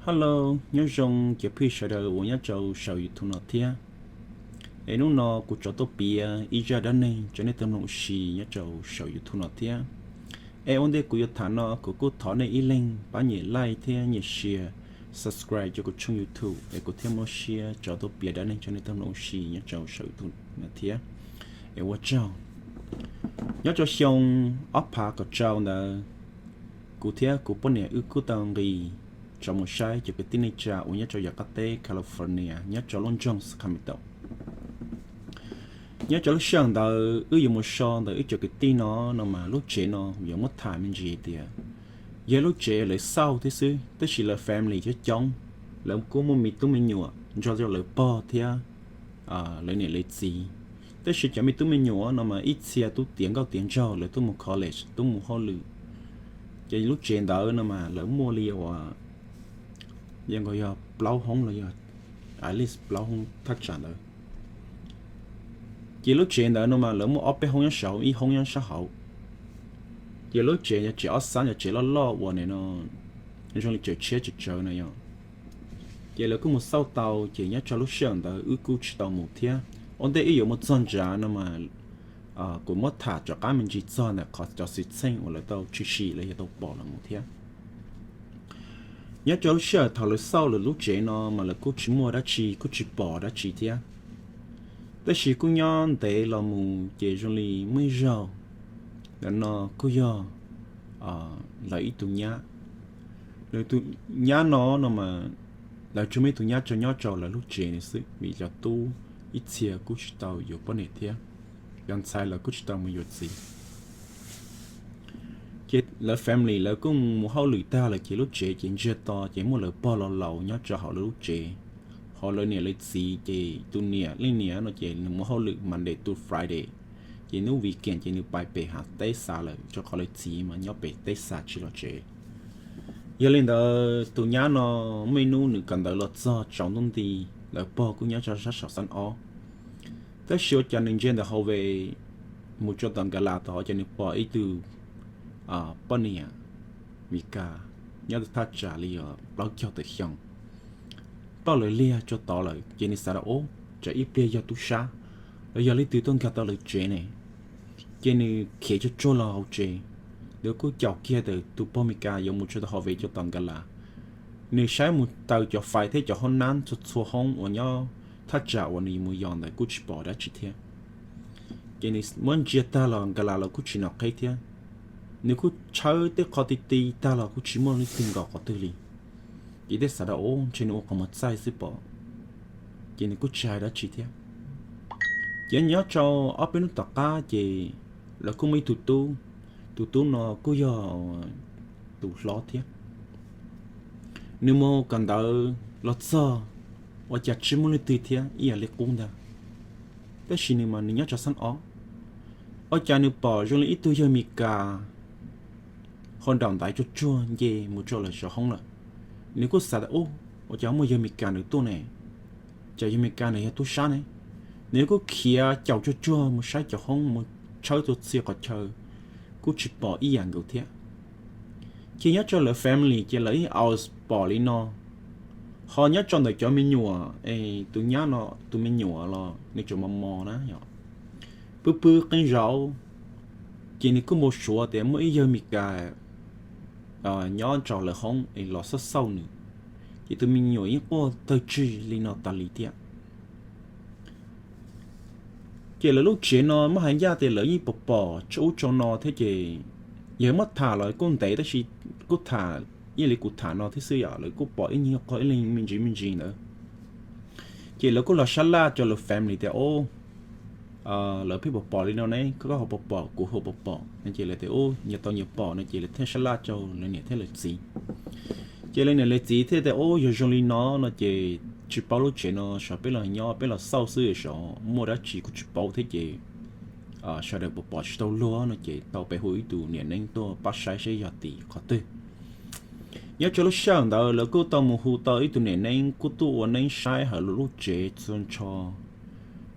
Hello, nyob zoo cov phooj ywg sawv daws uas nyob rau saum YouTube no thiab. Es hnub no kuv rov tuaj piav ib zaj dab neeg rau nej tau mloog ua si nyob rau saum YouTube no thiab. Es ua ntej kuv yuav tham no kuv kuj thov nej ib leeg pab nyem like thiab nyem share, subscribe rau kuv tshooj YouTube es kuv thiaj muaj siab rov tuaj piav dab neeg rau nej tau mloog ua si nyob rau saum YouTube no thiab. Es ua tsaug. Nyob rau xyoo ob phav kaum rau ntawd, kuv thiab kuv poj niam wb kuj tau nqis rov mus saib cov kwv tij neej tsa uas nyob rau yav qab teb California nyob rau lub nroog Sacramento. Nyob rau lub sij hawm ntawd wb yuav mus so ntawm wb cov kwv tij no, no mas lub tsev no yuav muab tham me ntsis tias yog lub tsev lawv xauj thiab xwb, tab sis lawv family coob coob, lawv kuj muaj me tub me nyuam nrog rau lawv pog thiab lawv niam lawv txiv. Tab sis cov me tub me nyuam no mas ib txhia twb tiav nkauj tiav nraug, lawv twb mus college twb mus hauj lwm. Ces lub tsev ntawd no mas lawv muaj li uas yeej yog plaub hoob los yog at least plaub hoob thaj tsam ntawd. Ces lub tsev ntawd no mas lawv muaj ob peb hoob nyob saud, ib hoob nyob sab hauv. Ces lub tsev yog tsev ob xab, yog tsev loj loj uas nim no zoo li tsev tshiab tsev tsawv no yog. Ces lawv kuj mus xauj tau, ces nyob rau lub sij hawm ntawd wb kuj tsis tau mus thiab. Ua ntej wb yuav mus txog ntawd no mas kuv muab tham rov qab me ntsis txog ntawm qhov cov xwm txheej uas lawv tau tshwm sim los yog tau pom los mus thiab. Nyob rau lub sij hawm thaum lawv xauj lawv lub tsev no mas lawv kuj tsis muaj dab tsi, kuj tsis pom dab tsi thiab. Tab sis kuj nyob ntev los mus ces zoo li muaj ib zaug, ntawm no kuj yog lawv ib tug nyab. Lawv tus nyab no no mas lawv tsuas muaj ib tug nyab tso nyob rau lawv lub tsev no xwb, vim cov tub ib txhia kuj tsis tau yuav poj niam thiab, cov ntxhais lawv kuj tsis tau mus yuav txiv. Ces lawv family lawv kuj mus hauj lwm tag lawm ces lub tsev ces ntsiag to, ces muaj lawv pog laus laus nyob rau hauv lawv lub tsev. Ho lawv niam lawv txiv ces tus niam, leej niam no ces nws mus hauj lwm Monday to Friday, ces hnub weekend ces nws pais pem hav teb xav lawm, rau qhov lawv txiv mas nyob pem teb xav tsis los tsev. Yog li ntawd tus nyab no muaj ib hnub nws kawm ntawv los txog tsaus ntuj nti, lawv pog kuj nyob rau sab saum xab ob. Tab sis ua cas nws ntsia ntawm hauv ves mus tso tom nkas las tod, ua cas nws pom ib tug poj niam Mis Kas nyob thaj tsam li plaub caug tawm xyoo, ploj lawv liag tso tod lawm. Ces nws xav tias, Ub, tsam ib pliag yog tub sab los yog leej twg tuaj nkag tau lawv tsev ne. Ces nws khiav tsuag tsuag los hauv tsev, nws kuj caum kiag ntawm tus pog Mis Kas yuav mus tso tau hauv ves tso tom nkas las. Nws saib mus taws cov fais thiab cov hoob nab txhua txhua hoob uas nyob thaj tsam uas nws yuav mus yos ntawd kuj tsis pom dab tsi thiab. Ces nws muab ntsia tag los nkas las los kuj tsis nov qheb thiab. Nws kuj tshawb tej qho ti ti tag los kuj tsis muaj leej twg nkaum qhov twg li. Ces thiaj xav tias, Ub, ntshe nws ua qhov muag txaij xwb pob. Ces nws kuj tsis hais dab tsi thiab. Ces nyob rau ob peb hnub tom qab ces lawv kuj muaj ib tug tub, tus tub no kuj yog tus hlob thiab. Nws mus kawm ntawv los txog, ua cas tsis muaj leej twg thiab, ib yam li qub ntag. Tab sis nws mas nws nyob rau xab ob, ua cas nws pom zoo li ib tug yawg Mis Kas ho nraum ntaiv tsuag tsuag nce mus rau lawv saum hoob lawm. Nws kuj xav tias, Ub, ua cas muaj yawg Mis Kas nws tuaj ne? Cas yawg Mis Kas nws yog tub sab ne? Nws kuj khiav caum tsuag tsuag mus saib cov hoob, mus tshawb txhua txhia qhov chaw, kuj tsis pom ib yam nkaus thiab. Ces nyob rau lawv family ces lawv ib aus pom li no, ho nyob rau ntawm cov me nyuam es tus nyab no tus me nyuam los nws tseem mos mos na yom, pw pw qee zaum, ces nws kuj mus suav tias muaj ib yawg Mis Kas nyob rau lawv hoob es los xauj xauj nws, ces tus me nyuam yeej quaj tawg tsig li no tas li thiab. Ces lawv lub tsev no muab hais ncaj tias lawv yeej pom pom tsau ub tsau no thiab ces yog muab tham los kuj ntev tab sis kuj tham ib yam li kuv tham no thiab xwb yom, lawv kuj pom ib nyuag qho ib leeg me ntsis me ntsis ntawd. Ces lawv kuj los sab laj rau lawv family tias, Ub, lawv pheej pom pom li no ne, koj ho pom pom, kuv ho pom pom no. Ces lawv tias, Ub, nyias tau nyias pom no. Ces lawv thiaj sab laj rau lawv niam thiab lawv txiv. Ces lawv niam lawv txiv thiaj tias, Ub, yog zoo li no no ces tsis paub, lub tsev no xyov peb los nyob peb los xauj xwb, xyov muaj dab tsi kuj tsis paub thiab ces sawv daws pom pom tsis tau luag no ces tau peb hu ib tug niam neeb tuaj pab saib saib yog tim qhov twg. Nyob rau lub sij hawm ntawd lawv kuj tau mus hu tau ib tug niam neeb kuj tuaj ua neeb saib hauv lub tsev txhua nrho.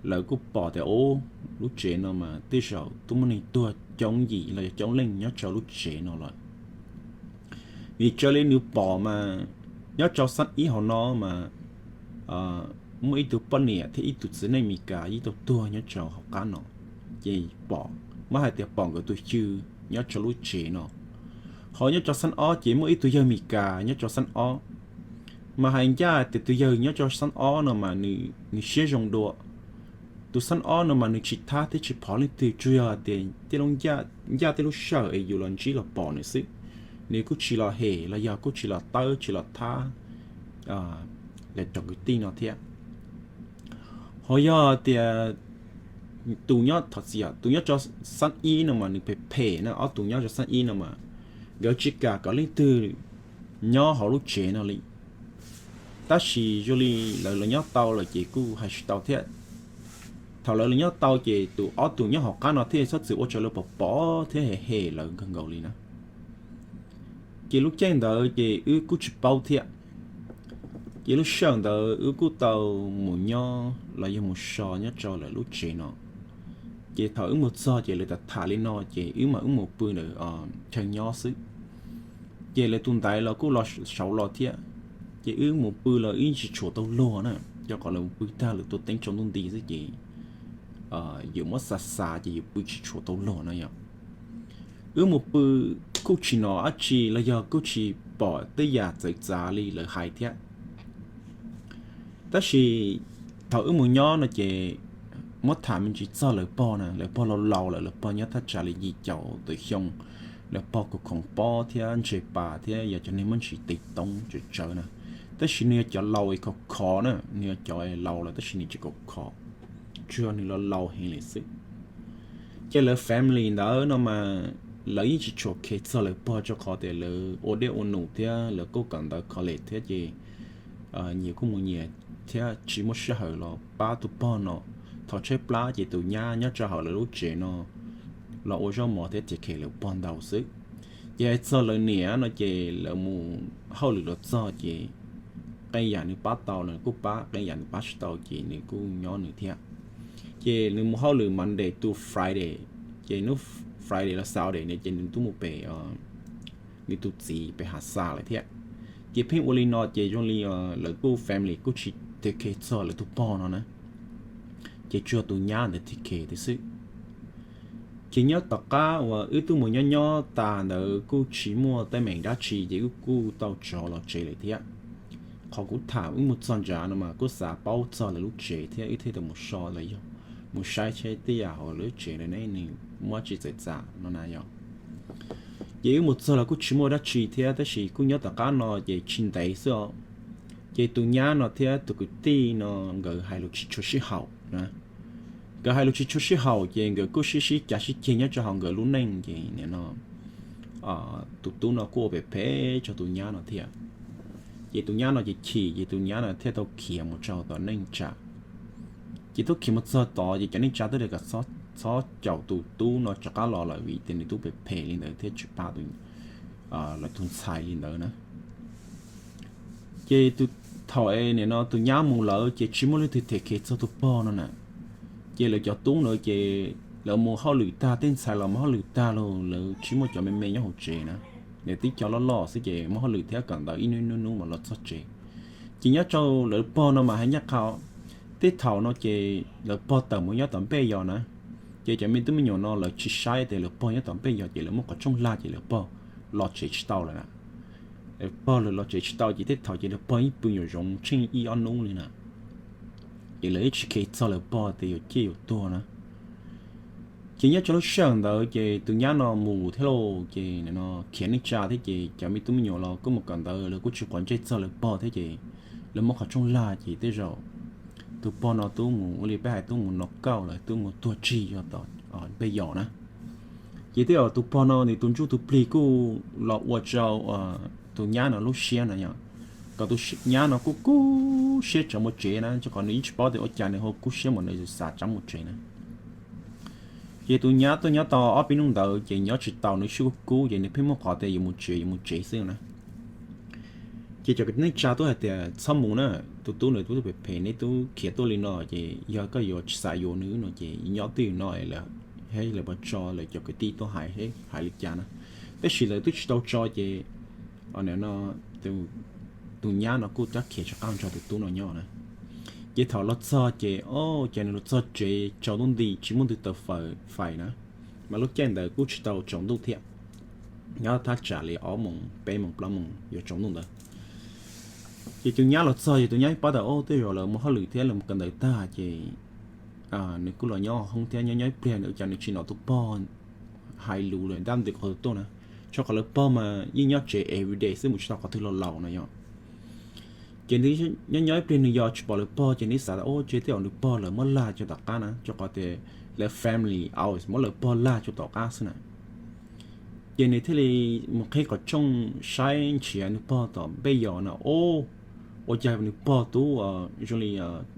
Lawv kuj pom tias, Ub, lub tsev no mas tej zaum twb muaj neeg tuag coob yim los yog coob leej nyob rau lub tsev no lawm. Vim raws li nws pom mas Nyob rau xab ib hauv no mas muaj ib tug poj niam thiab ib tug txiv neej Meskas yeej tau tuag nyob rau hauv qab no. Ces pom, muab hais tias pom nkawd tus xyw nyob rau lub tsev no. Ho nyob rau xab ob ces muaj ib tug yawg Meskas nyob rau xab ob. Mas hais ncaj tias tus yawg nyob rau xab ob no mas nws siab zoo dua. Tus xab ob no mas nws tsis thab thiab tsis phov leej twg, tsuas yog tias tej lub ncaj, ncaj tej lub sij hawm es yus los ntsib los pom nws xwb. Nws kuj tsis los hem los yog kuj tsis los tawb tsis los thab cov kwv tij no thiab. Ho yog tias tus nyob, thov txim, tus nyob rau xab ib no mas nws phem phem na, ob tug nyob rau xab ib no mas nkawd tsis kam kom leej twg nyob hauv lub tsev no li. Tab sis zoo li lawv los nyob tau lawm ces kuj hais tsis tau thiab. Thaum lawv los nyob tau ces tus ob tug nyob hauv qab no thiaj txhob txwm ua rau lawv pom pom thiab hem hem lawv kawg nkaus li na. Ces lub caij ntawd ces wb kuj tsis paub thiab. Ces lub sij hawm ntawd wb kuj tau mus nyob los yog mus so nyob rau lawv lub tsev no. Ces thaum wb mus txog ces lawv tham tham li no ces wb mam wb mus pw ntawm chaw nyob xwb. Ces lawv tus ntaiv los kuj los saud los thiab. Ces wb mus pw los wb tsis tshuam tau luag na, rau qhov lawv mus pw tag lawv tua teeb tsaus ntuj nti xwb ces yus muab xav xav ces yus pw tsis tshuam tau luag no yom. Wb mus pw kuj tsis hnov dab tsi los yog kuj tsis pom tej yam txawv txav li lawv hais thiab. Tab sis thaum wb mus nyob no ces muab tham me ntsis txog lawv pog na, lawv pog laus laus lawm, lawv pog nyob thaj tsam li yim caum tawm xyoo. Lawv pog kuj khoov pob thiab ntse pas thiab yog cov neeg muaj ntsis tes toob tsawv tsawv na. Tab sis nws yog cov laus es khov khov na, nws yog cov laus lawm tab sis nws tseem khov khov, tsuas yog nws laus laus heev li xwb. Ces lawv family ntawd no mas lawv yeej tsis tshua kheev txog lawv pog rau qhov tias lawv ua dej ua num thiab lawv kuj kawm ntawv college thiab ces nyias kuj mus nyias thiab tsis muaj sij hawm los pab tus pog no. Thaum tshaib plab ces tus nyab nyob rau hauv lawv lub tsev no los ua zaub mov thiab tiv khe lawv pog ntau xwb. Ces hais txog lawv niam no ces lawv mus hauj lwm los txog ces qee yam nws pab tau los kuj pab, qee yam nws pab tsis tau ces nws kuj nyob nws thiab. Ces nws mus hauj lwm Monday to Friday, ces hnub Friday los Saturday no ces nws twb mus pem nws tus txiv pem hav xas lawm thiab. Ces pheej ua li no ces zoo li lawv kuj family kuj tsis tiv khe txog lawv tus pog no na, ces tsuas yog tus nyab ntawd tiv khe tiag xwb. Ces nyob tom qab uas wb twb mus nyob nyob tas ntawd kuj tsis muaj teeb meem dab tsi ces wb kuj tau rov los tsev lawm thiab. Qhov kuv tham wb mus txog ntawd no mas kuj xav paub txog lawv lub tsev thiab wb thiaj tau mus so los yog mus saib saib tej yam hauv lawv lub tsev lawv ne nws muaj tsi txawv txav no na yom. Ces wb mus txog los kuj tsis muaj dab tsi thiab tab sis kuj nyob tom qab no ces tsis ntev xwb os. Ces tus nyab no thiab tus kwv tij no nkawd hais lus tsis tshua sib haum na. Nkawd hais lus tsis tshua sib haum ces nkawd kuj sib sib cav sib ceg nyob rau hauv nkawd lub neej ces nim no tus tub no kuj ua phem phem rau tus nyab no thiab. Ces tus nyab no ces chim ces tus nyab no thiaj tau khiav mus rau tom neej tsa. Ces tub khiav mus txog tod ces cov neej tsa twb kom txhob caum tus tub no rov qab los lawm vim tias nws twb phem phem li ntawd thiab tsis pab lawv tus ntxhais li ntawd na. Ces thaum nim no tus nyab mus lawm ces tsis muaj leej twg them khev txog tus pog no na. Ces lawv cov tub ntawd ces lawv mus hauj lwm tag, tej ntxhais los mus hauj lwm tag los lawv tsis muaj cov me me nyob hauv tsev na. Lawv tib co loj loj xwb ces mus hauj lwm thiab kawm ntawv ib hnub hnub mas los txog tsev. Ces nyob rau lawv pog no mas hais ncaj qha, tej thaum no ces lawv pog tawm mus nyob tom npej yos na. Ces cov me tub me nyuam no lawv tsis saib tias lawv pog nyob tom npej yos ces lawv muab qhov rooj lag ces lawv pog los tsev tsis tau lawm na. Lawv pog lawv los tsev tsis tau ces tej thaum ces lawv pog yeej pw nyuam zoov tsheej ib ob hnub li na. Ces lawv yeej tsis khev txog lawv pog tias yuav ciaj yuav tuag na. Ces nyob rau lub sij hawm ntawd ces tus nyab no mus thiab lauj, ces nim no khiav neej tsa thiab ces cov me tub me nyuam los kuj mus kawm ntawv lawv kuj tsis quav ntsej txog lawv pog thiab ces lawv muab qhov rooj lag ces tej zaum tus pog no twb mus ua li peb hais twb mus no kauj lawm, twb mus tuag tsig yog tom npej yos na. Ces tej zaum tus pog no nws tus ntsuj tus plig kuj los ua rau tus nyab no lub siab no yom, kom tus nyab no kuj kub siab rov mus tsev na, rau qhov nws yeej tsis paub tias ua cas nws ho kub siab mas nws xav rov mus tsev na. Ces tus nyab tuaj nyob tau ob peb hnub ntawd ces nyob tsis tau, nws sib kub kub ces nws pheej muaj qhov tias yuav mus tsev yuav mus tsev xwb na. Ces cov neej tsa twb hais tias txhob mus na, tus tub ntawd twb phem phem, neb twb khiav tuaj li no ces yog koj yuav tsis xav yuav nws no ces nyob twj ywm no lawm, lawv puas tso lawv cov kwv tij tuaj hais, hais li cas na. Tab sis lawv twb tsis tau tso ces no tus tus nyab no kuj rov khiav rov qab nrog tus tub no nyob na. Ces thaum los txog ces, o, ces nws los txog tsev tsaus ntuj nti tsis muaj tus taws fais na, mas lub caij ntawd kuj tsis tau tsaus ntuj thiab, nyob thaj tsam li ob moos peb moos plaub moos yuav tsaus ntuj ntawd. Ces tus nyab los txog ces tus nyab pab tas, o, tej zaum lawv mus hauj lwm thiab lawv mus kawm ntawv tag ces nws kuj los nyob hoob thiab, nyob nyob ib pliag nws cas nws tsis hnov tus pog hais lus lawm dab ntws qhov twg tuaj na. Rau qhov lawv pog mas yeej nyob tsev everyday xwb, mus tsis tau qhov twg los laus no yom. Ces nws nyob nyob ib pliag nws yog tsis pom lawv pog ces nws xav tas, o, ces tej zaum nws pog lawv muab lag rau tom qab na, rau qhov tias lawv family always muab lawv pog lag rau tom qab xwb na. Ces nws thiaj li mus qhib qhov rooj saib nrhiav nws pog tom npej yos no, o, ua cas nws pog tub zoo li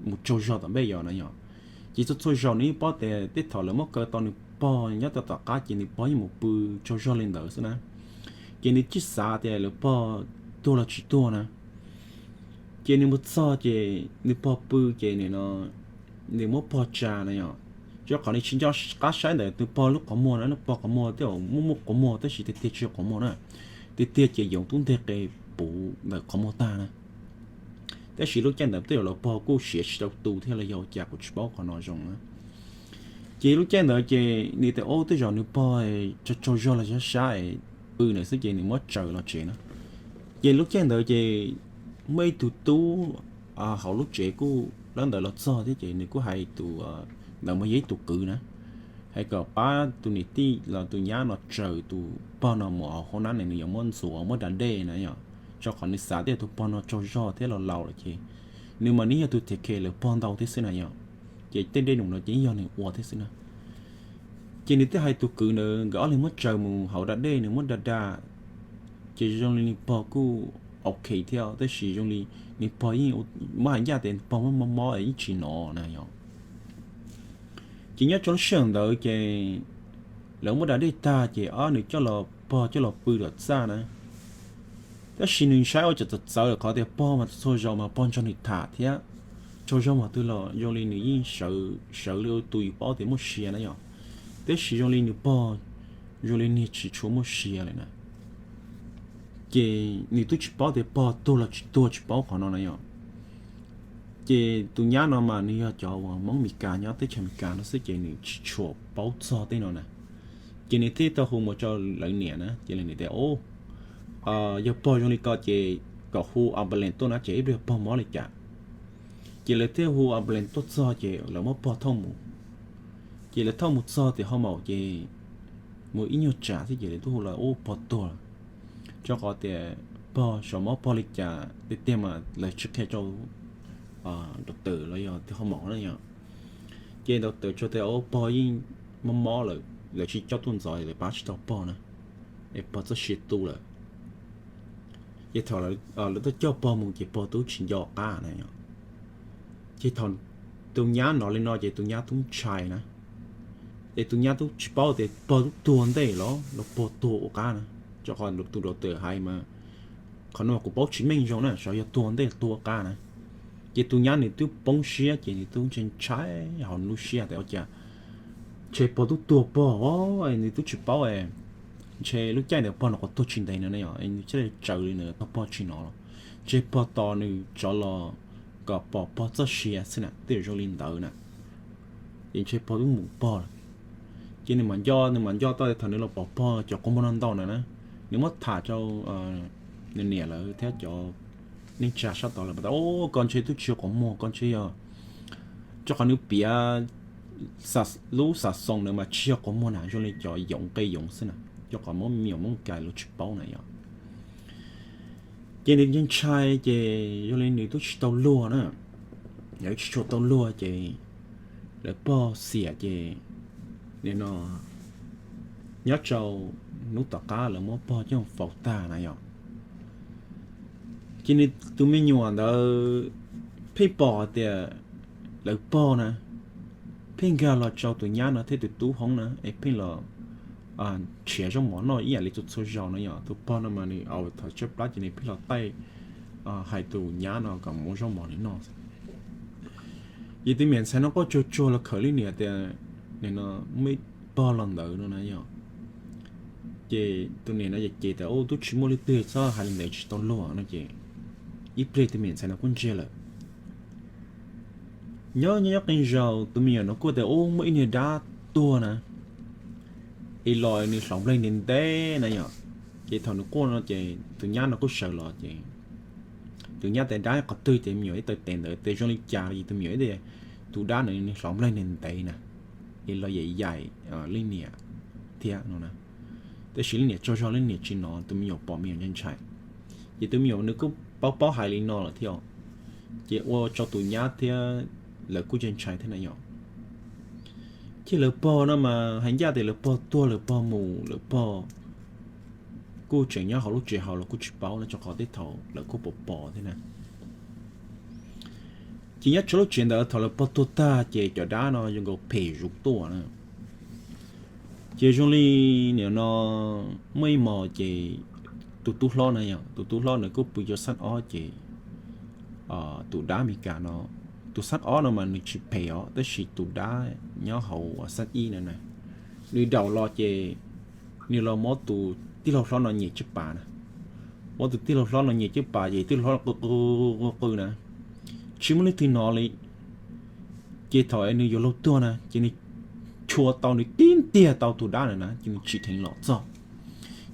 mus tsaug zog tom npej yos no yom. Ces txhua txhua zaus nws yeej paub tias tej thaum lawv muab kaw tau nws pog nyob tom tom qab ces nws pog yeej mus pw tsaug zog li ntawd xwb na. Ces nws tsis xav tias lawv pog tuag los tsis tuag na. Ces nws mus txog ces nws pog pw ces nws muab pog tsa no yom. Rau qhov nws tsis nco qab saib ntawm nws pog lub qhov muag na, nws pog qhov muag tej zaum muaj muaj qhov muag tab sis tiag tiag tsis yog qhov muag na. Tiag tiag ces yoov tub nteg qe puv ntawm qhov muag tag na. Tab sis lub caij ntawd tej zaum lawv pog kuj siav tsis tau tu thiab los yog ua cas kuv tsis paub qhov no zoo na. Ces lub caij ntawd ces nws tias, o, tej zaum nws pog tsaug tsaug zog los sab sab pw ntawd xwb ces nws muab tsaws los tsev na. Ces lub caij ntawd ces muaj ib tug tub hauv lub tsev kuj lab ntawd los txog thiab ces nws kuj hais tus ntawd mas yog ib tus kwv na, hais kom pab tus niam tij los tus nyab no tsaws tus pog no mus hauv hoob nab, nws yuav muab ntxuav muab da dej na yom. Rau qhov nws xav tias tus pog no tsaug zog thiab los laus lawm ces nws mas nws yog tus take care lawv pog ntau thiab xwb na yom. Ces tej dej num no ces yog nws ua thiab xwb na. Ces nws thiaj hais tus kwv ntawd nkawd ob leeg muab tsaws mus hauv da dej, nws muab da da, ces zoo li nws pog kuj ok thiab tab sis zoo li nws pog yeej muab hais ncaj tias nws pog muab mob mob yeej tsis hnov na yom. Ces nyob rau lub sij hawm ntawd ces lawv muab da dej tag ces ob nws coj los, pog coj los pw tom txaj na. Tab sis nws ntshai ua cas txawv txawv lawm qhov tias pog mas txhua zaus mas pog nrog nws tham thiab, tsaug zog mas twg los zoo li nws yeej sawv sawv li tus yus paub tias muaj sia na yom. Tab sis zoo li nws pog zoo li niag tsis tshua muaj sia lawm na. Ces nws twb tsis paub tias pog tuag los tsis tuag, tsis paub qhov no na yom. Ces tus nyab no mas nws yog cov uas Hmoob Meskas nyob teb chaws Amelikas no xwb ces nws tsis tshua paub txog tej no na. Ces nws thiaj tau hu mus rau lawv niam na, ces lawv niam tias, o, yog pog zoo li ko ces kom hu ambulance tuaj na, ces ib pliag pog mob li cas. Ces lawv thiaj hu ambulance tuaj txog ces lawv muab pog thauj mus. Ces lawv thauj mus txog tias ho maum ces mus ib nyuag tsam xwb ces lawv twb hu los ua pog tuag. Rau qhov tias pog sav mob pog li cas tiag tiag mas lawv tsis qhia rau doctor los yog tias ho maum na yom. Ces doctor tsuas tias pog yeej mob mob lawm, lawv tsis coj tuaj ntxov lawv pab tsis tau pog na, es pog txoj sia tu lawm. Ces thaum lawv tuaj coj pog mus ces pog twb tsis nco qab na yom. Ces thaum tus nyab hnov li no ces tus nyab twb ntshai na. Ces tus nyab twb tsis paub tias pog twb tuag ntej los los pog tuag ua qab na. Rau qhov tus doctor hais mas qhov no kuv paub tsis meej zoo na, xyov yog tuag ntej tuag qab na. Ces tus nyab nws twb poob siab ces nws twb ntshai ntshai hauv nws lub siab tias ua cas ntshe pog twb tuag pog, nws twb tsis paub, ntshe lub caij ntawd pog no qhov tuag tsis ntev no ne, nws thiaj li tsaws li ntawd tau pog tsis hnov los ntshe pog tos nws tsov los kom pom pog txoj sia xwb na, twb zoo li ntawd na. Ces ntshe pog twb mus pog lawm. Ces nws mam nco, nws mam nco tau thaum nws los pom pog cov quas muag no ntau na, nws muab tham rau nws niam lawv thiab cov neej tsa sab tod lawm mas tias, o, koj ntshe twb tsis yog quas muag, koj ntshe yog, rau qhov nws piav lub xav xoo ntawd mas tsis yog quas muag na, zoo li cov yoov qe yoov xwb na, rau qhov muab me nyuam Hmoob Meskas lawv tsis paub na yom. Ces nws ntshai ntshai ces zoo li nws twb tsis tau luag na, nws tsis tshua tau luag ces lawv pog xiam ces nim no nyob rau hnub tom qab lawv muab pog coj faus tag na yom. Ces nws tus me nyuam ntawd pheej pom tias lawv pog na pheej nkag los rau tus nyab no thiab tus tub hoob na es pheej los nrhiav zaub mov noj ib yam li txhua txhua zaus no yom. Tus pog no mas nws thaum tshaib plab ces nws pheej los taij hais tus nyab no kom muab zaub mov nws noj. Ces tus me nyuam ntxhais no quaj tsuag tsuag los khawm li niam tias, nim no muaj ib pog los ntawd no na yom. Ces tus niam no ces ces tias, u, twb tsis muaj leej twg, txhob hais li ntawd tsis tau luag no ces ib pliag tus me nyuam ntxhais no kuj ntsiag lawm. Nyob nyob nyob qee zaus tus me nyuam no kuj tias ub muaj ib niag dab tuag na, es los nws hloov nplaig ntev ntev na yom. Ces thaum nws quaj no ces tus nyab no kuj sawv los ces tus nyab tias dab qhov twg ces me nyuam ib taw tes ntawd tes zoo li cas los ces tus me nyuam tias tus dab no nws hloov nplaig ntev ntev na, es los yaim yaim leej niam thiab no na. Tab sis leej niam tsaug zog leej niam tsis hnov, tus me nyuam pom me nyuam ntshai ntshai. Ces tus me nyuam nws kuj paub paub hais li no lawm thiab, ces ua rau tus nyab thiab lawv kuj ntshai ntshai thiab na yom. Ces lawv pog no mas hais ncaj tias lawv pog tuag lawv pog mus lawv pog kuj tseem nyob hauv lub tsev hauv los kuj tsis paub no rau qhov tej thaum lawv kuj pom pom thiab na. Ces nyob rau lub tsev ntawd thaum lawv pog tuag tag ces cov dab no zoo nkaus phem zuv tuaj na. Ces zoo li nim no muaj ib hmos ces tus tub hlob na yom, tus tub hlob nws kuj pw rau xab ob ces tus dab Meskas no, tus xab ob no mas nws tsis phem os tab sis tus dab nyob hauv xab ib na na, nws daum los ces nws los muab tus tij laug hlob no nyem caj pas na. Muab tus tij laug hlob no nyem caj pas ces tij laug hlob no qw qw qw na, tsis muaj leej twg hnov li. Ces thaum nws yuav luag tuag na ces nws chua tau nws tib ntiag tau tus dab na na ces nws tsim dheev los txog.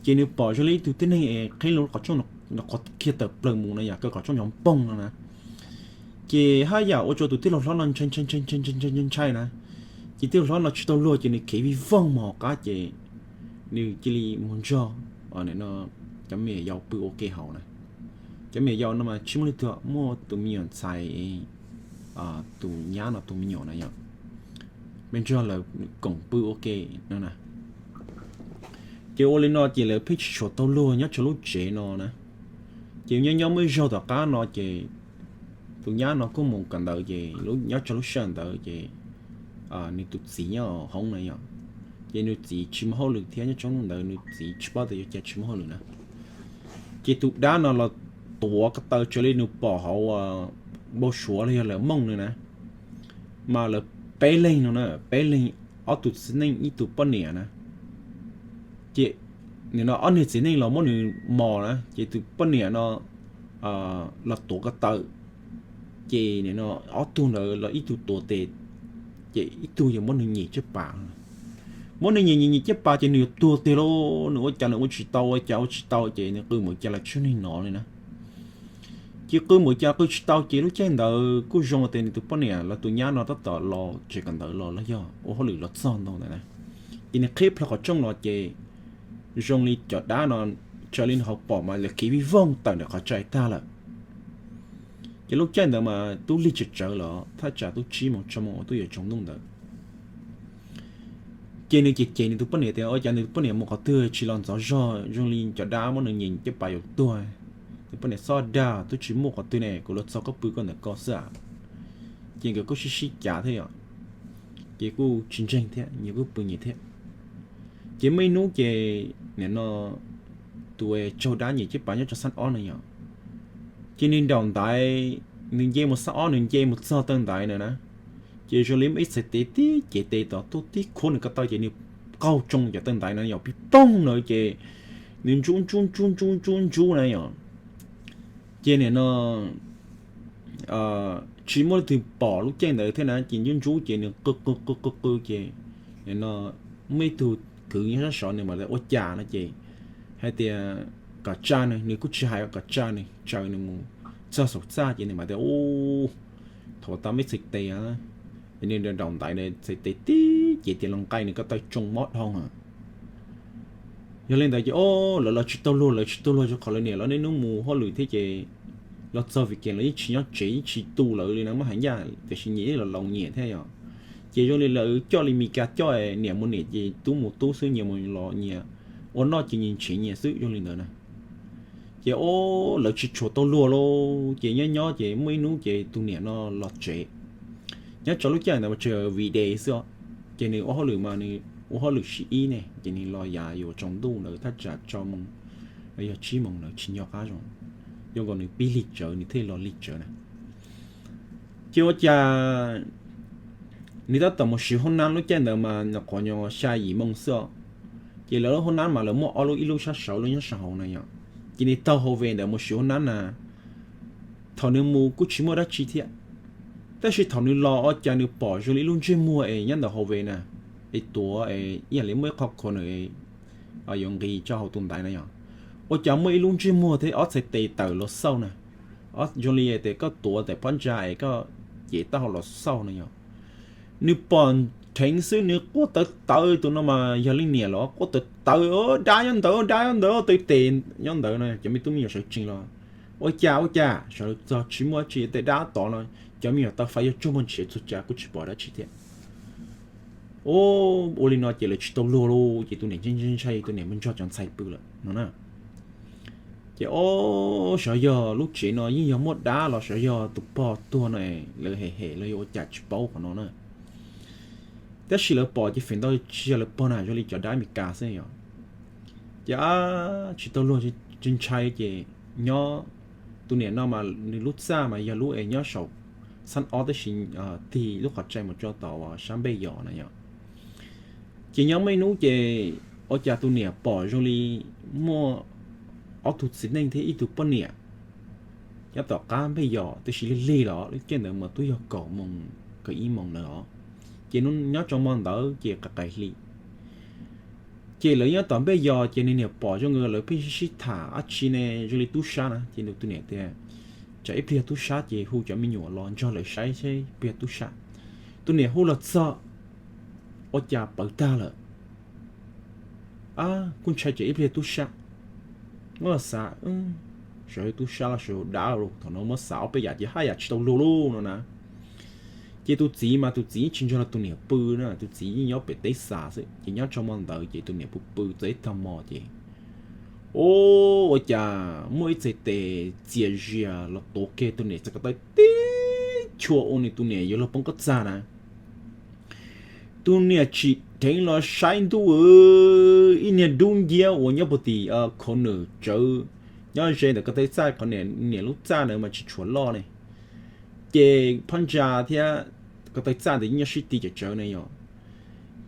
Ces nws pom zoo li ib tug tib neeg es qhib lub qhov rooj no qhov kiag tawm plaws mus na yom, kaw qhov rooj nyob poog no na. Ces haj yam ua rau tus tij laug hlob no ntshai ntshai ntshai ntshai ntshai ntshai na. Ces tij laug hlob no tsis tau luag ces nws khiav vij voog mus hauv qab ces nws cia li mus nrog cov me nyuam yaus pw ua ke hauv na. Cov me nyuam yaus no mas tsis muaj leej twg, muaj tus me nyuam ntxhais, tus nyab no tus me nyuam na yom, me nrog lawv koom pw ua ke no na. Ces ua li no ces lawv pheej tsis tshua tau luag nyob rau lub tsev no na. Ces nyob nyob muaj ib zaug tom qab no ces tus nyab no kuj mus kawm ntawv ces nyob rau lub sij hawm ntawd ces nws tus txiv nyob hauv na yom, ces nws txiv tsis muaj hauj lwm thiab nyob rau hnub ntawd nws txiv tsis paub tias yuav cas tsis muaj hauj lwm na. Ces tus dab no los tuav ko taw raws li nws pom hauv npau suav los yog lawv mooj no na, mas lawv peb leeg no na, peb leeg, ob tug txiv neej ib tug poj niam na. Ces nim no ob niag txiv neej los muab nws mos na ces tus poj niam no los tuav ko taw, ces nim no ob tug ntawd los ib tug tuav tes, ces ib tug yog muab nws nyem caj pas. Muab nws nyem nyem nyem caj pas ces nws yuav tuag tiag lauj, nws ua cas nws ua tsis tau ua cas ua tsis tau ces nws qw npaum cas los tsis muaj neeg hnov li na. Ces qw npaum cas qw tsis tau ces lub caij ntawd kuj zoo tias nws tus poj niam los tus nyab no tab tom los tsev kawm ntawv los los yog ua hauj lwm los txog ntawd na. Ces nws qhib plho qhov rooj los ces zoo li cov dab no raws li nws ho pom mas lawv khiav vij voog tawm ntawm qhov rais tag lawm. Ces lub caij ntawd mas twb lig tsawv tsawv los thaj tsam twb tsib moos tso moos uas twb yuav tsaus ntuj ntawd. Ces nws cem cem nws tus poj niam tias ua cas nws tus poj niam mus qhov twg tsis los ntxov zog zoo li cov dab muab nws nyem caj pas yuav tuag. Nws poj niam xob dag twb tsis muaj qhov twg ne, kuv los txog koj pw koj ntawm ko xwb a. Ces nkawd kuj sib sib cav thiab yom, ces kuj tsis ntseeg thiab nyias kuj pw nyias thiab. Ces muaj ib hnub ces nim no tus tsaug dab nyem caj pas nyob rau xab ob no yom, ces nws nraum ntaiv, nws nce mus xab ob nws nce mus txog taw ntaiv na na, ces zoo li muaj ib txhais tes tib cev tes tom tuaj tib khuab nws ko taw ces nws qaug tsoo cov taw ntaiv no yom pib poog na ces nws ntsub ntsub ntsub ntsub ntsub ntsub na yom. Ces nim no tsis muaj leej twg pom lub caij ntawd thiab na ces ntsub ntsub ces nws qw qw qw qw qw ces nim no muaj ib tug kwv nyob sab saud nws mam li ua cas no ces hais tias kom tsa nws, nws kuj tsis hais kom tsa nws, tsaws nws mus txog saum txaj ces nws mam tias u, thaum tau muaj ib txhais tes, ces nws nraum ntaiv txhais tes tib cev tes los nqaij nws ko taw tsoo mob dhau a. Yog li ntawd ces o, lawv los tsis tau luag, lawv tsis tau luag rau qhov lawv niam lawv niaj hnub mus hauj lwm thiab ces los txog vim kiag lawv yeej tsis nyob tsev yeej tsis tu lawv li na, muab hais ncaj tiam sis nyias ib los laus nyias thiab yom. Ces zoo li lawv coj li Mis Kas coj, niam mus niam ces tub mus tub xwb, nyias mus los nyias, ua noj ces nyias nrhiav nyias xwb zoo li ntawd na. Ces o, lawv tsis tshua tau luag lauj, ces nyob nyob ces muaj ib hnub ces tus niam no los tsev. Nyob rau lub caij ntawd mas tseem vim des xwb os, ces nws ua hauj lwm mas nws ua hauj lwm shift ib ne ces nws los yav yuav tsaus ntuj ntawd thaj tsam rau moos los yog tsib moos ntawd tsis nco qab zoo, zoo nkaus nws pib lig tsawv nws thiaj los lig tsawv na. Ces ua cas nws tab tom mus siv hoob nab, lub caij ntawd mas nyuam qhuav nyuag xya yim moo xwb os. Ces lawv lub hoob nab mas lawv muaj ob lub, ib lub sab saud ib lub nyob sab hauv na yom. Ces nws taug hauv ve ntawd mus siv hoob nab na, thaum nws mus kuj tsis muaj dab tsi thiab, tab sis thaum nws los ua cas nws pom zoo li ib lub ntsej muag es nyob ntawm hauv ves na, es tuav es ib yam li muaj ib qho khuv nws yuav nqis rau hauv tus ntaiv na yog, ua cas muaj ib lub ntsej muag thiab ob txhais tes tawm los xauj na, zoo li tias koj tuav tes phab ntsa es koj cev taub hau los xauj na yog. Nws pom dheev xwb nws quaj tawv tawv, tus no mas yog leej niam los quaj tawv tawv, dab nyob ntawd, dab nyob ntawd, tawv tes nyob ntawd no, cov me tub me nyuam sawv tsees los, ua cas ua cas sawv txog tsis muaj dab tsi, tej dab tod no, cov me nyuam tau fais yog tsuag muag ntshiav txhua tsav kuj tsis pom dab tsi thiab. Ua li no ces lawv tsis tau luag lauj, ces tus niam ntshai ntshai, tus niam mus nrog cov ntxhais pw lawm no na. Ces o, xyov yog lub tsev no yeej yog muaj dab los xyov yog tus pog tuag no lawv hem hem los yog ua cas tsis paub qhov no na. Tab sis lawv pom ces feem ntau tsis yog lawv pog na, zoo li cov dab Amelikas xwb yom. Ces tsis tau luag, ntshai ntshai ces nyob, tus niam no mas nws lub txaj mas yog lub es nyob saum xab ob tab sis tig lub qhov rai mus tso tom sab npej yos na yom. Ces nyob muaj ib hnub ces ua cas tus niam pom zoo li muaj ob tug txiv neej thiab ib tug poj niam nyob tom qab npej yos, tab sis lig lig los lub caij ntawd mas twb yog kaum moos kaum ib moos ntawd os. Ces nyob tso mo ntawd ces qais qais hli, ces lawv nyob tom npej yos ces nws niam pom zoo li lawv pheej sib sib tham dab tsi ne, zoo li tub sab na. Ces nws tus niam tias, tsam ib pliag tub sab ces hu cov me nyuam los nrog lawv saib seb ib pliag tub sab. Tus niam hu los txog, ua cas pawv tag lawm. Kuj ntshai tsam ib pliag tub sab, muab xav, xyov yog tub sab los xyov yog dab los, thaum no muab xav ob peb yam ces haj yam tsis tau luag lauj no na. Ces tus txiv mas tus txiv yeej tsis nrog tus niam pw na, tus txiv yeej nyob pem teb xav xwb. Ces nyob tso mo ntawd ces tus niam pw pw txog ib tag hmo ces, o, ua cas muaj ib txhais tes txias zias los tuav kiag tus niam txhais ko taw tib chua ua nws tus niam yuav luag poob kob txaj na. Tus niam tsim dheev los saib ntuj, ib niag dub nciab uas nyob puag tim khav nws tsawv, nyob ze ntawm ko taw txaj, qhov niam lub txaj ntawd mas tsis tshuav loj ne. Ces phab ntsa thiab ko taw txaj ntawd yeej nyob sib ti cov tsawv ne yom.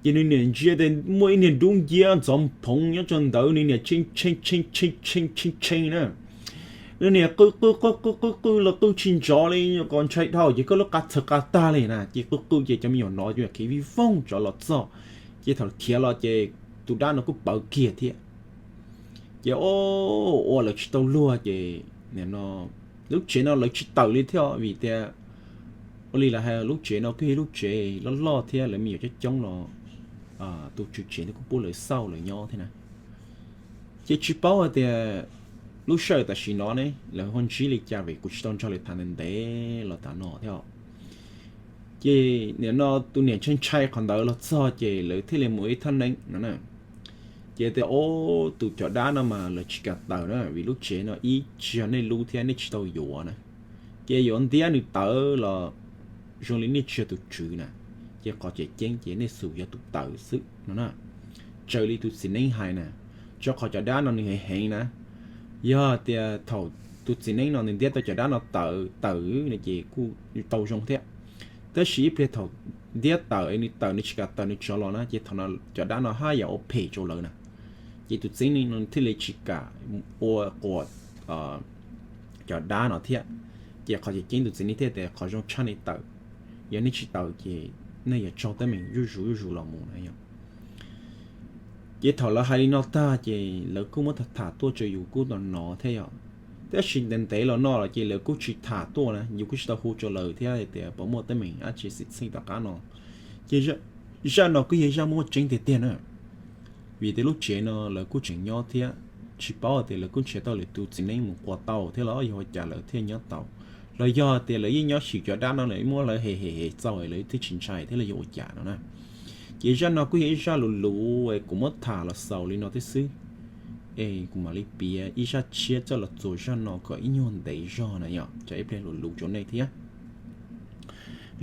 Ces nws niam ntsia tias muaj ib niag dub nciab ntxhov phoov nyob tso ntawd, nws niam tshee tshee tshee tshee tshee tshee na. Nws niam qw qw qw qw qw qw los qw tsis nrov li, nyuam qhuav ntshai dhau ces koj lub qa txhawv qa tag li na. Ces qw qw ces cov me nyuam no khiav vij voog tsov los txog. Ces thaum khiav los ces tus dab no kuj pawv kiag thiab. Ces o, ua lawv tsis tau luag ces nim no lub tsev no lawv tsis tawm li thiab vim tias ua li lawv hais lub tsev no kuj yog lub tsev loj loj thiab lawv me nyuam coob coob los tus tswv tsev kuj pub lawv xauj lawv nyob thiab na. Ces tsis paub hais tias lub sij hawm tam sim no ne lawv ho ntsib li cas vim kuv tsis tau nrog lawv tham ntev ntev los tas no thiab. Ces nim no tus niam ntshai ntshai qhov ntawd los txog ces lawv thiaj li mus ib thaj neeb no na. Ces tias o, tus cov dab no mas lawv tsis kam tawm na vim lub tsev no ib tsis yog nej lub thiab nej tsis tau yuav na. Ces yuav ntiab nws tawv los zoo li nej tsis yog tus tswv na. Ces qhov tseem ceeb ces nej xum yog tus tawv xwb no na. Raws li tus txiv neeb hais na, rau qhov cov dab no nws heev heev na. Yog tias thaum tus txiv neeb no nws ntiab tau cov dab no tawm tawm no ces kuj tau zoo thiab. Tab sis ib pliag thaum ntiab tawm nws tawm nws tsis kam tawm nws tsov los na ces thaum no cov dab no haj yam ua phem rau lawv na. Ces tus txiv neeb no thiaj li tsis kam ua quas cov dab no thiab. Ces qhov tseem ceeb tus txiv neeb thiaj tias qhov zoo tshaj nej tawm, yog nej tsis tawm ces nej yuav raug teeb meem zuj zus zuj zus los mus na yom. Ces thaum lawv hais li no tag ces lawv kuj muab tham tham tuaj rau yus kuj tau hnov thiab yom. Tab sis ntev ntev los no los ces lawv kuj tsis tham tuaj na, yus kuj tsis tau hu rau lawv thiab hais tias puas muaj teeb meem dab tsi xwm txheej tom qab no. Ces zaj no kuj yog zaj muaj tseeb tiag tiag na. Vim tias lub tsev no lawv kuj tseem nyob thiab, tsis paub tias lawv kuj nrhiav tau lwm tus txiv neeb mus quas tau thiab los yog ua cas lawv thiaj nyob tau, los yog tias lawv yeej nyob xyum cov dab no lawv muab lawv hem hem hem txaus lawv thiaj tsis ntshai thiab los yog ua cas no na. Ces zaj no kuj yog ib zaj luv luv es kuv muab tham los xaus li no thiab xwb. Es kuv mam li piav ib zaj tshiab coj los txuas zaj no kom ib nyuag ntev zog na yom, tsam ib pliag luv luv rau nej thiab.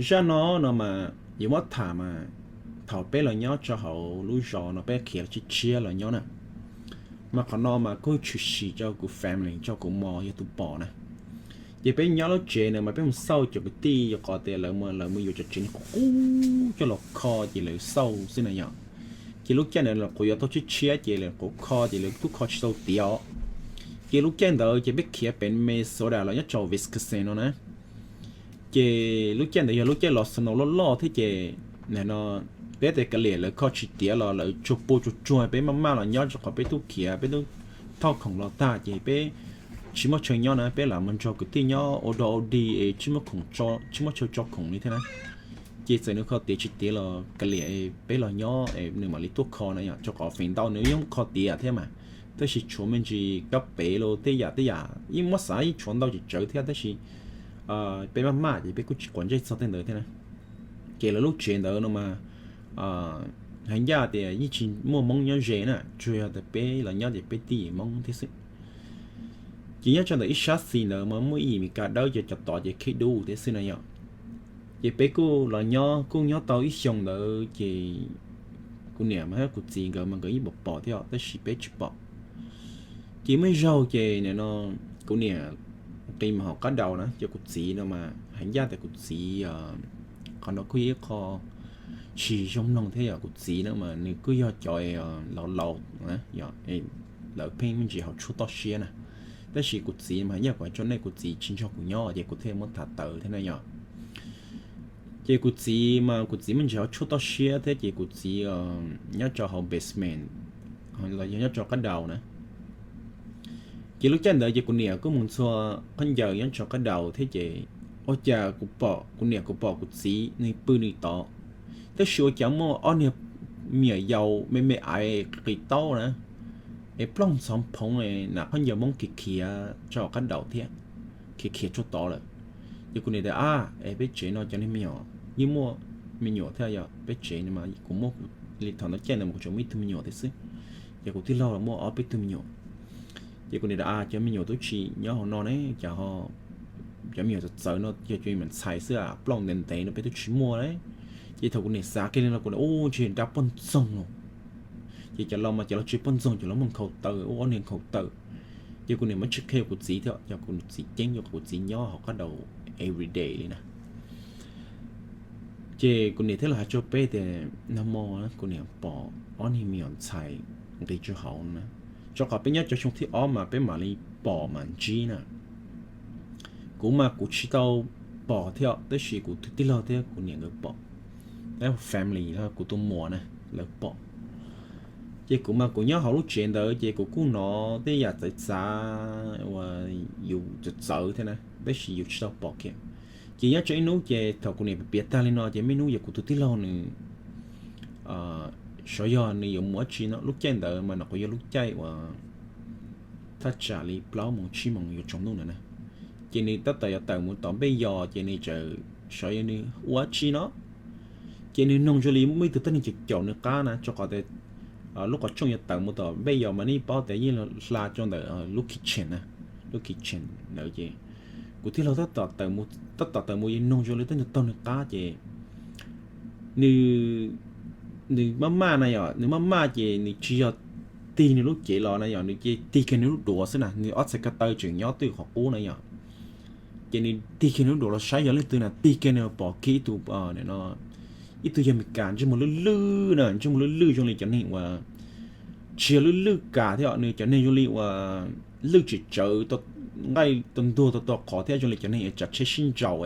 Zaj no no mas yuav muab tham mas thaum peb los nyob rau hauv lub zos no peb khiav tshiab tshiab los nyob na, mas qhov no mas kuj tshwm sim rau kuv family rau kuv mos yog tus pom na. Ces peb nyob lub tsev na mas peb mus xauj cov kwv tij yog qhov tias lawv mus lawv mus yuav cov tsev qub qub coj los kho ces lawv xauj xwb na yom. Ces lub caij ntawd lawv quav yuav tau tshiab tshiab ces lawv quav kho ces lawv kuj kho tsis tau tiav os. Ces lub caij ntawd ces peb khiav pem Minnesota los nyob rau Wisconsin no na. Ces lub caij ntawd yog lub caij los snow loj loj thiab ces, no, peb tej kav liam lawv kho tsis tiav los lawv tsuag pua tsuag tsuag, peb maj maj los nyob rau qhov peb twb khiav, peb twb thauj khoom los tag ces peb tsis muaj chaw nyob na, peb lam mus nrog kwv tij nyob ua dog ua dig es tsis muaj khoom, tsis muaj chaw tso khoom li thiab na. Ces txawm nws kho tiav tsis tiav los kav liam peb los nyob nws mam li tuaj kho na yom, rau qhov feem ntau nws yeej kho tiav thiab mas, tab sis tshuav me ntsis kab pev los tej yam tej yam yeej muab xav yeej tshuav ntau tsawv thiab tab sis peb maj maj ces peb kuj tsis quav ntsej txog tej ntawd thiab na. Ces lawv lub tsev ntawd no mas hais ncaj tias yeej tsis muaj Hmoob nyob ze na, tsuas yog tias peb los nyob ces peb tib yim Hmoob thiab xwb. Ces nyob rau ntawm ib sab xis ntawd mas muaj ib yim Meskas dawb ces cov tod ces khib dub thiab xwb na yom. Ces peb kuj los nyob kuj nyob tau ib xyoos ntawd ces kuv niam mas thiab kuv txiv nkawd mas nkawd yeej pom pom thiab tab sis peb tsis pom. Ces muaj ib zaug ces nim no kuv niam nqis mus hauv qab daus na, ces kuv txiv no mas hais ncaj tias kuv txiv, qhov no kuj yog ib qho tsis zoo mloog thiab yom, kuv txiv no mas nws kuj yog cov laus laus, lawv pheej me ntsis haus tshuaj toj siab na. Tab sis kuv txiv mas hais ncaj kuv hais rau nej, kuv txiv tsis nrog kuv nyob ces kuv thiaj muab tham tawm thiab na yom. Ces kuv txiv mas kuv txiv me ntsis haus tshuaj toj siab thiab ces kuv txiv nyob rau hauv basement los yog nyob rau qab daus na. Ces lub caij ntawd ces kuv niam kuj mus ntxhua khaub ncaws nyob rau qab daus thiab ces ua cas kuv pom, kuv niam kuv pom kuv txiv nws pw nws tod, tab sis ua cas muaj ob niag me nyuam yaus me me aiv qis taub na, es plooj ntxhov phoov na, khaub ncaws Hmoob khiav khiav rau qab daus thiab, khiav khiav rau tod lawm. Ces kuv niam tias, ab, es peb tsev no cov niag me nyuam yeej muaj me nyuam thiab yom, peb tsev no mas kuv muaj, li thaum ntawd caij ntawd mas kuv tseem muaj ib tug me nyuam thiab xwb, ces kuv tij laug los muaj ob peb tug me nyuam. Ces kuv niam tias, a, cov me nyuam twb tsis nyob hauv no ne, cas ho cov me nyuam txawv txawv no yog cov me nyuam ntxhais xwb, plaub ntev ntev no peb twb tsis muaj li. Ces thaum kuv niam xav kiag li no kuv niam, u, ntshe nrab poj ntxoog los. Ces cov laus mas cov laus tsis poj ntxoog, cov laus muaj nkhaus taw, ua ob niag nkhaus taw. Ces kuv niam muab tsis qhia kuv txiv thiab, yog kuv txiv ceeb, yog kuv txiv nyob hauv qab daus every day li na. Ces kuv niam thiaj los hais rau peb tias nag hmo kuv niam pom ob niag me nyuam ntxhais nqis rau hauv na, rau qhov peb nyob rau xyoo thib ob mas peb mam li pom mam ntsib na. Kuv mas kuv tsis tau pom thiab, tab sis kuv tus tij laug thiab kuv niam nkawd pom, family kuv tus muam na, lawv pom. Ces kuv mas kuv nyob hauv lub tsev ntawd ces kuv kuj hnov tej yam txawv txav uas yus txawv txawv thiab na, tab sis yus tsis tau pom kiag. Ces nyob rau ib hnub ces thaum kuv niam piav tag li no ces muaj ib hnub yog kuv tus tij laug nws, xyov yog nws yuav mus dab tsi no, lub caij ntawd mas nws kuj yog lub caij uas thaj tsam li plaub moos tsib moos yuav tsaus ntuj ntawd na. Ces nws tab tom yuav tawm mus tom npej yos ces nws txawm, xyov yog nws ua dab tsi no, ces nws noog zoo li muaj ib tug tuab neeg caum caum nws qab na, rau qhov tias lub qhov rooj yuav tawm mus tom npej yos mas nej paub tias yeej hla rau ntawm lub kitchen na, lub kitchen ntawd ces kuv tij laug tab tom tawm mus yeej noog zoo li tuab neeg taug nws qab ces nws, nws maj maj na yom, nws maj maj ces nws tsis yog tig nws lub cev los na yom, nws ces tig kiag nws lub duav xwb na, nws ob txhais ko taw tseem nyob twj qhov qub na yom. Ces nws tig kiag nws lub duav los saib yog leej twg na, tig kiag nws pom kiag ib tug, ib tug yawg Meskas ntsej muag lwj lwj na, ntsej muag lwj lwj zoo li cov neeg uas, tsis yog lwj lwj kas thiab, nws cov neeg zoo li uas lwj tsem tsawv, nqaij tau ntuag tau tau qhov thiab zoo li cov neeg tsav tsheb sib nraus,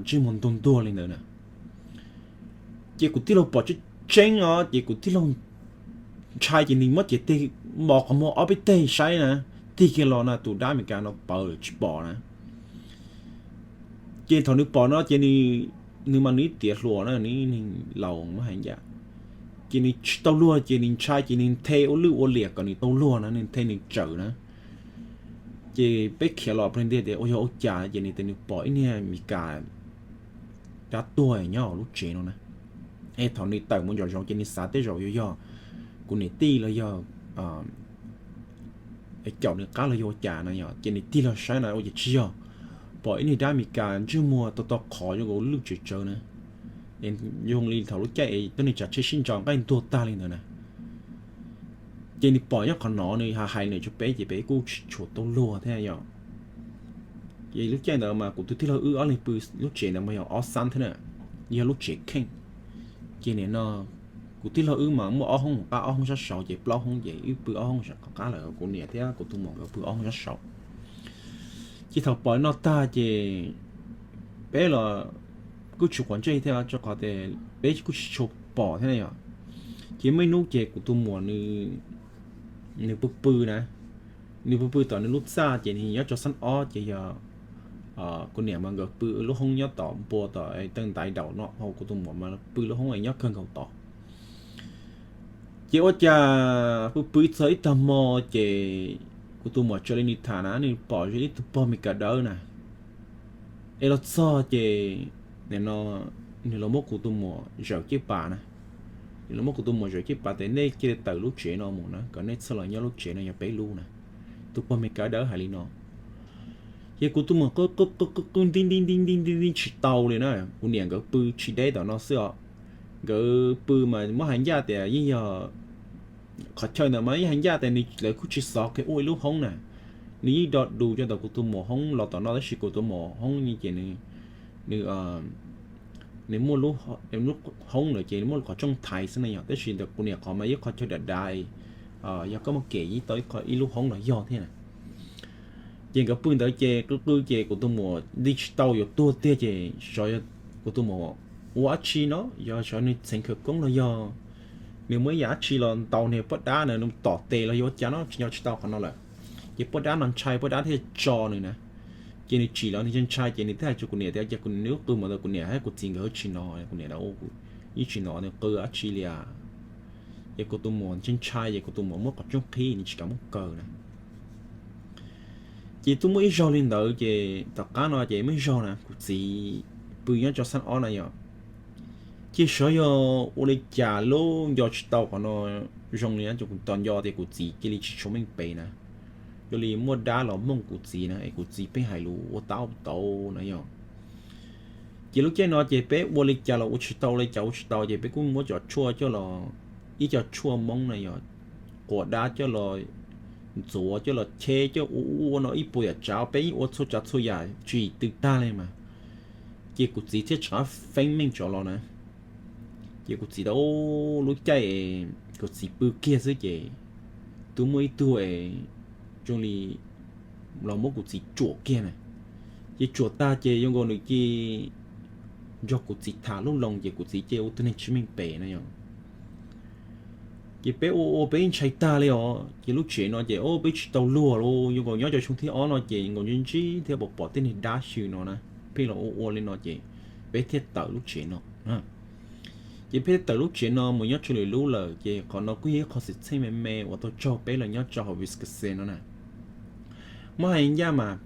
ntsej muag ntuag ntuag li ntawd na. Ces kuv tij laug pom tseeb tseeb os, ces kuv tij laug ntshai ces nws muab cev tig mos qhov muag ob peb teg saib na, tig kiag los na tus dab Meskas no pawv lawm tsis pom na. Ces thaum nws pom no ces nws mas nws ib tiav hluas na, nws neeg laus muab hais ncaj, ces nws tsis tau luag ces nws ntshai ces nws nthe ua lwj ua liam kom nws tau luag na, nws nthe nws tsawm na. Ces peb khiav los plag ntiag tias ua yog ua cas ces nws tias nws pom ib niag Meskas dab tuag nyob hauv lub tsev no na. Es thaum nws tawm mus nco zoov ces nws xav tej zaum yuav yog kuv niam tij los yog caum nws qab los yog ua cas na yom, ces nws tig los saib na ua cas tsis yog, pom ib niag dab Meskas ntsej muag tau tau qhov zoo nkaus lwj tsem tsawv na, zoo li thaum lub caij es tuab neeg tsav tsheb sib nraus nqaij ntuag tag li ntawd na. Ces nws pom nyob qhov no nws hais hais nws rau peb ces peb kuj tsis tshua tau luag thiab yom. Ces lub caij ntawd mas kuv tus tij laug wb ob leeg pw lub tsev ntawd mas yog ob xab thiab na, yog lub tsev kheej. Ces nim no Kuv tij laug wb mas muaj ob hoob hauv qab ob hoob sab saud ces plaub hoob ces wb pw ob hoob sab qab lawm, kuv niam thiab kuv tus muam nkawd pw ob hoob sab saud. Ces thaum pom no tag ces peb los kuj tsis quav ntsej thiab rau qhov tias peb kuj tsis tshua pom thiab na yom. Ces muaj ib hnub ces kuv tus muam nws pw pw na, nws pw pw tom nws lub txaj ces nws nyob rau xab ob ces yog kuv niam mas nkawd pw lub hoob nyob tom npua tom tawg ntaiv daum no, ho kuv tus muam mas pw lub hoob nyob kawg nkaus tod. Ces ua cas pw pw txog ib tag hmo ces kuv tus muam raws li nws tham na nws pom ib tug pog Mes Kas dawb na, es los txog ces nim no nws los muab kuv tus muam zawm ciaj pas na. Nws los muab kuv tus muam zawm ciaj pas tias nej cia li tawm lub tsev no mus na, kom nej txhob los nyob lub tsev no, yog peb lub na. Tus pog Mes Kas dawb hais li no. Ces kuv tus muam qw qw qw qw qw nti nti nti nti nti nti tsis tau li na. Kuv niam nkawd pw tsis deb tom no xwb os. Nkawd pw mas muab hais ncaj tias yeej yog qhov chaw ntawd mas yeej hais ncaj tias nws lawv kuj tsis xov kiag ua ib lub hoob na. Nws yeej do dus rau ntawm kuv tus muam hoob los tom no tab sis kuv tus muam hoob ces nws, nws muaj lub hoob lawm ces muaj qhov rooj thaiv xwb na yog, tab sis ntawm kuv niam qhov mas ib qhov chaw dav dav, yog koj muaj kem yeej tau ib lub hoob los yog thiab na. Ces nkawd pw ntawd ces qw qw ces kuv tus muam nti tsis tau yuav tuag tiag ces xyov kuv tus muam ua dab tsi no, yog xyov nws txheev khawv koob los yog nws muaj ib yam dab tsi los ntaus nws poj dab na, nws tom tes los yog ua cas no tsis nco tsis tau qhov no lawm. Ces poj dab no ntshai poj dab thiaj tso nws na. Ces nws tsim los nws ntshai ntshai ces nws thiaj hais rau kuv niam tias cia kuv niam qw mus ntawd, kuv niam thiab kuv txiv nkawd tsis hnov, kuv niam yeej tsis hnov nws qw dab tsi li. Ces kuv tus muam ntshai ntshai ces kuv tus muam muab qhov rooj qhib nws tsis kam muab kaw na. Ces twb muaj ib zaug li ntawd ces tom qab no ces muaj ib zaug na kuv txiv pw nyob rau xab ob na yom. Ces xyov yog ua li cas lub nco tsis tau qhov no zoo li na, kuv tos nco tias kuv txiv cia li tsis tshua meej pem na. Cia li muaj dab los mooj kuv txiv na es kuv txiv pheej hais lus ua tab ua tau na yom. Ces lub caij no ces peb ua li cas los ua tsis tau, ua li cas ua tsis tau ces peb kuj muab cov tshuaj coj los, ib co tshuaj Hmoob na yog, quas dab coj los ntxuav coj los cheb coj ua ua no ib puas yam tsav, peb yeej ua txhua tsav txhua yam tsis tw tag li mas. Ces kuv txiv thiaj rov qab feeb meej rov los na. Ces kuv txiv tau lub caij kuv txiv pw kiag xwb ces twb muaj ib tug zoo li los muab kuv txiv tsuam kiag na. Ces tsuam tag ces zoo nkaus nws cia nrog kuv txiv tham lub loo ces kuv txiv cia ua tus neeg tsis meej pem na yom. Ces peb ua ua peb ntshai tag li os, ces lub tsev no ces peb tsis tau luag li, zoo nkaus nyob rau xyoo thib ob no ces nkaus ntsib ntsib thiab pom pom tej niag dab xyw no na, pheej los ua ua li no ces peb thiaj tawm lub tsev no. Ces peb tawm lub tsev no mus nyob rau lwm lub lawm ces qhov no kuj yog ib qho xwm txheej me me uas tau raug peb los nyob rau hauv Wisconsin no na. Muab hais ncaj mas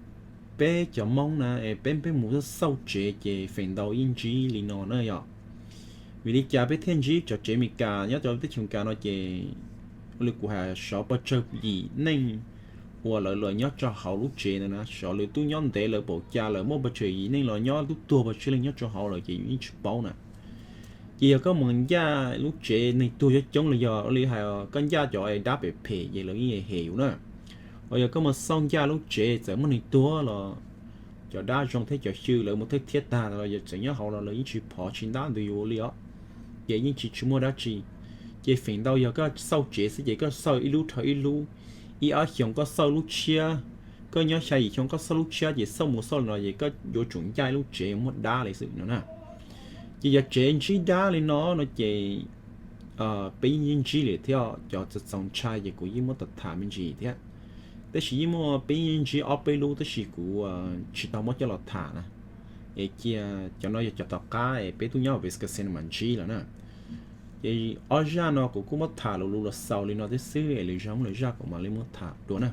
peb cov Hmoob na es peb peb mus xauj tsev ces feem ntau yeej ntsib li no na yom. Vim li cas peb thiaj ntsib cov tsev Amelikas nyob rau teb chaws Amelikas no ces ua li kuv hais sov pes tsawg yim neej uas lawv los nyob rau hauv lub tsev ntawd na, sov lawv twb nyob ntev lawm npaum cas lawm muaj pes tsawg yim neej los nyob twb tuag pes tsawg leej nyob rau hauv lawm ces yus yeej tsis paub na. Ces yog koj mus ncaj lub tsev neeg tuag coob coob los yog ua li hais koj ncaj cov dab phem phem ces lawv yeej hem yus na. Ho yog koj mus xauj ncaj lub tsev txawm muaj neeg tuag los cov dab zoo thiab cov xyw lawv mus thawj thiab tag los yog txawm nyob hauv los lawv yeej tsis phov tsis ntab ntws yus li os. Ces yeej tsis tsis muaj dab tsi. Ces feem ntau yog koj xauj tsev xwb ces koj xauj ib lub dhau ib lub, ib ob xyoos koj xauj lub tshiab, koj nyob xya yim xyoo koj xauj lub tshiab ces xauj mus xauj los ces koj yuav tsum ncaj ib lub tsev muaj dab li xwb no na. Ces yog tsev ntsib dab li no no ces peb yeej ntsib li thiab, cov txaus ntshai ces kuv yeej muab tham me ntsis thiab. Tab sis yeej muaj peb yeej ntsib ob peb lub tab sis kuv tsis tau muab coj los tham na. Es cia cov no yog cov tom qab es peb twb nyob Wisconsin mas ntsib lawm na. Ces ob zaj no kuv kuj muab tham lus lus los xaus li no thiab xwb es lwm zaj muaj lwm zaj kuv mam li muab tham dua na.